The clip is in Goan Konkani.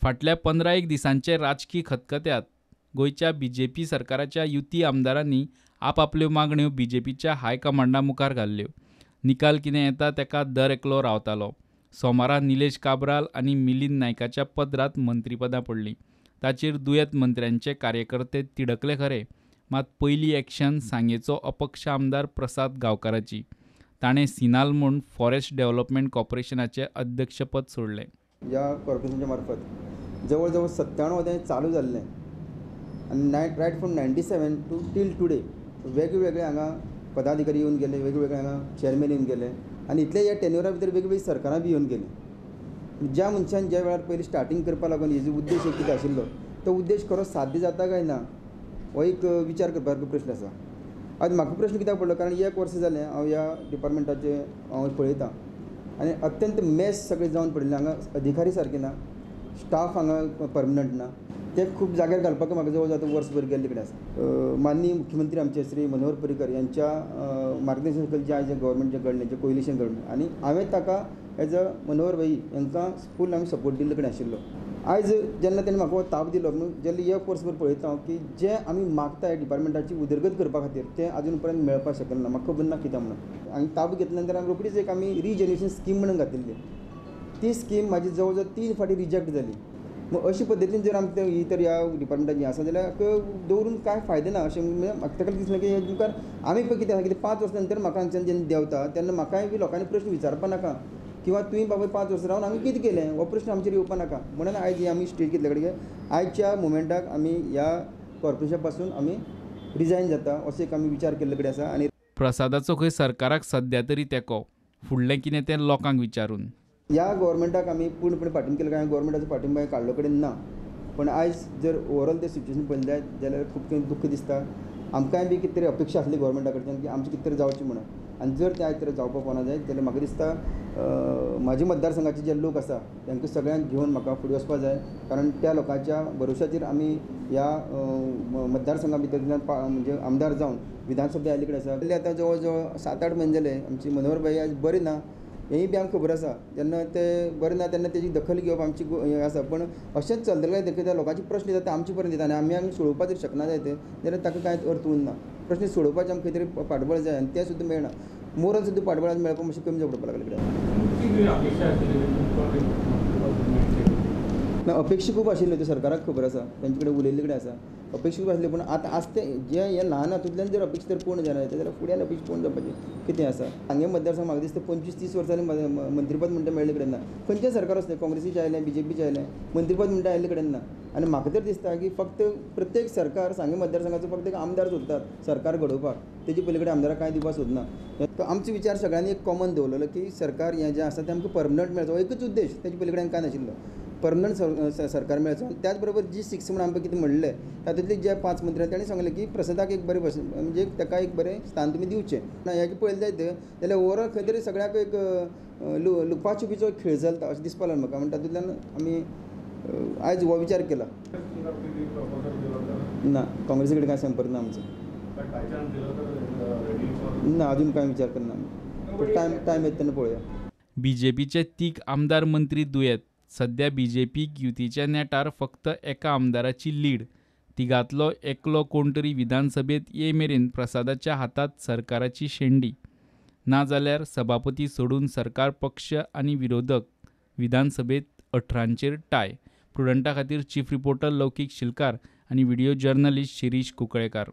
फाटल्या 15 दिसांचे राजकी खतखत्यात गोंयच्या बीजेपी सरकाराच्या युती आमदारांनी आपापल्यो मागण्यो बीजेपीच्या हायकमांडा मुखार घाल्ल्यो. निकाल कितें येता तेका दर एकलो रावतालो. सोमारा निलेश काब्राल आनी मिलिंद नायकाच्या पदरांत मंत्रीपदां पडलीं. ताचेर दुयेंत मंत्र्यांचे कार्यकर्ते तिडकले खरे, मात पयली एक्शन सांगेचो अपक्ष आमदार प्रसाद गांवकाराची. ताणें सिनाल म्हूण फॉरेस्ट डेव्हलपमेंट कॉर्पोरेशनाचें अध्यक्षपद सोडलें. ह्या कॉर्पोरेशनाच्या मार्फत जवळ जवळ 97 तें चालू जाल्लें आनी right from 97 to till today वेगवेगळे हांगा पदाधिकारी येवन गेले, वेगवेगळे हांगा चेअरमॅन येवन गेले आनी इतले ह्या टेन्युरा भितर वेगवेगळीं सरकारां बी येवन गेलीं. ज्या मनशान ज्या वेळार पयलीं स्टार्टींग करपा लागून हेजो उद्देश एक कितें आशिल्लो तो उद्देश खरो साध्य जाता काय ना हो एक विचार करपा सारको प्रश्न आसा. आज म्हाका प्रश्न कित्याक पडलो, कारण एक वर्स जालें हांव ह्या डिपार्टमेंटाचें हांव पळयतां आनी अत्यंत मेस सगळें जावन पडिल्लें. हांगा अधिकारी सारके ना, स्टाफ हांगा परमनंट ना, ते खूब जाग्यार घालपाक म्हाका जवळ जवळ वर्सभर गेल्ले कडेन आसा. माननीय मुख्यमंत्री आमचे श्री मनोहर पर्रीकर यांच्या मार्गदर्शना खाला जें आयज गव्हर्मेंट जें घडलें, जें कोयलिशन घडलें आनी हांवें ताका एज अ मनोहर भाई हांकां फूल आमी सपोर्ट दिल्ले कडेन आशिल्लो. आयज जेन्ना तेणें म्हाका हो ताप दिलो न्हू, जेन्ना एक वर्सभर पळयता हांव की जें आमी मागता ह्या डिपार्टमेंटाची उदरगत करपा खातीर तें आजून पर्यंत मेळपाक शकना, म्हाका खबर ना कित्याक म्हणून. आनी ताप घेतल्या नंतर आमी रोखडीच एक आमी रिजनरेशन स्कीम म्हणून घातिल्ली, ती स्कीम म्हाजी जवळ जवळ 3 फावटी रिजेक्ट जाली. मग अशे पद्दतीन जर आमकां ही तर ह्या डिपार्टमेंटाची आसा जाल्यार दवरून कांय फायदो ना अशें म्हाका ताका दिसलें की मुखार आमी पळय कितें आसा कितें 5 वर्सां नंतर म्हाका हांगच्यान जेन्ना देंवता तेन्ना म्हाकाय बी लोकांनी प्रश्न विचारपा नाका किंवा तुवें बाबा 5 वर्सां रावन आमी कितें केलें हो प्रश्न आमचेर येवपा नाका. म्हणून आयज ही आमी स्टेज घेतले कडेन आयच्या मुमेंटाक आमी ह्या कॉर्पोरेशना पासून आमी रिजायन जाता असो एक आमी विचार केल्ले कडेन आसा. आनी प्रसादाचो खंय सरकाराक सद्या तरी तेंको, फुडलें कितें तें लोकांक विचारून. ह्या गव्हर्मेंटाक आमी पूर्णपणे पाठिंबो केलो, कांय गव्हर्मेंटाचो पाठिंबो हांवें काडलो कडेन ना, पण आयज जर ओवरऑल तें सिट्युएशन पळयलें जायत जाल्यार खूब कितें दुख्ख दिसता. आमकांय बी कितें तरी अपेक्षा आसली गव्हर्मेंटा कडच्यान की आमचें कितें तरी जावचें म्हणून, आनी जर तें आयज तर जावपाक पावना जायत जाल्यार म्हाका दिसता म्हाजे मतदारसंघाचे जे लोक आसा तांकां सगळ्यांक घेवन म्हाका फुडें वचपाक जाय, कारण त्या लोकांच्या भरोश्याचेर आमी ह्या मतदारसंघा भितरल्यान म्हणजे आमदार जावन विधानसभा आयिल्ले कडेन आसा. आतां जवळ जवळ 7-8 म्हयने जाले आमची मनोहर भाई आयज बरी ना हेंय बी आमकां खबर आसा. जेन्ना ते बरें ना तेन्ना तेजी दखल घेवप आमची हें आसा, पण अशेंच चलतलें काय देखील लोकांचे प्रश्न येता ते आमचे पर्यंत येता आनी आमी आमी सोडोवपाक जर शकना जायत जाल्यार ताका कांय अर्थ उरना. प्रश्न सोडोवपाचें आमकां खंय तरी फाटबळ जाय आनी तें सुद्दां मेळना. मोरल सुद्दां फाटबळ मेळपाक मातशें कमी जावं पडपाक लागलें. ना, अपेक्षा खूब आशिल्ल्यो, त्यो सरकाराक खबर आसा, तेंचे कडेन उलयल्ले कडेन आसा, अपेक्षा खूब आसली. पूण आतां आज तें जें हें ल्हान हातूंतल्यान जर अपेक्षा तर पूर्ण जायना जाल्यार फुड्यान अपेक्षा पूर्ण जावपाचें कितें आसा. सांगें मतदारसंघ म्हाका दिसता 25-30 वर्सांनी मंत्रीपद म्हणटा मेळ्ळे कडेन ना. खंयचें सरकार आसलें, काँग्रेसीचें आयलें, बीजेपीचें आयलें, मंत्रीपद म्हणटा आयिल्ले कडेन ना. आनी म्हाका तर दिसता की फक्त प्रत्येक सरकार सांगें मतदारसंघाचो फक्त एक आमदार सोदतात सरकार घडोवपाक, तेजे पयले कडेन आमदाराक कांय दिवपाक सोदना. तो आमचो विचार सगळ्यांनी एक कॉमन दवरलेलो की सरकार हें जें आसा तें आमकां परमनंट मेळचो, हो एकूच उद्देश, तेजे पयले कडेन कांय नाशिल्लो. परमनंट सरकार मेळचो. आनी त्याच बरोबर G6 म्हणून आमकां कितें म्हणलें तातूंतले जे 5 मंत्री आसा ताणें सांगलें की प्रसादाक एक बरें म्हणजे ताका एक बरें स्थान तुमी दिवचें. ना हें पळयलें जायत जाल्यार ओवरऑल खंय तरी सगळ्याक एक लुपाछुपीचो खेळ चलता अशें दिसपाक लागलें म्हाका. म्हण तातूंतल्यान आमी आयज हो विचार केला. ना, काँग्रेसी कडेन कांय संपर्क ना आमचो ना, अजून कांय विचार करना आमी, टायम टायम येता तेन्ना पळोवया. बीजेपीचे 3 आमदार मंत्री दुयेंत. सद्या बीजेपीक युतीच्या नेटार फक्त एका आमदाराची लीड. तिगांतलो एकलो कोण तरी विधानसभेत ये मेरेन प्रसादाच्या हातात सरकाराची शेंडी, नाजाल्यार सभापती सोडून सरकार पक्ष आनी विरोधक विधानसभेत 18चेर टाय. प्रुडंटा खातीर चीफ रिपोर्टर लौकीक शिलकार आनी व्हिडिओ जर्नलिस्ट शिरीष कुंकळेकार.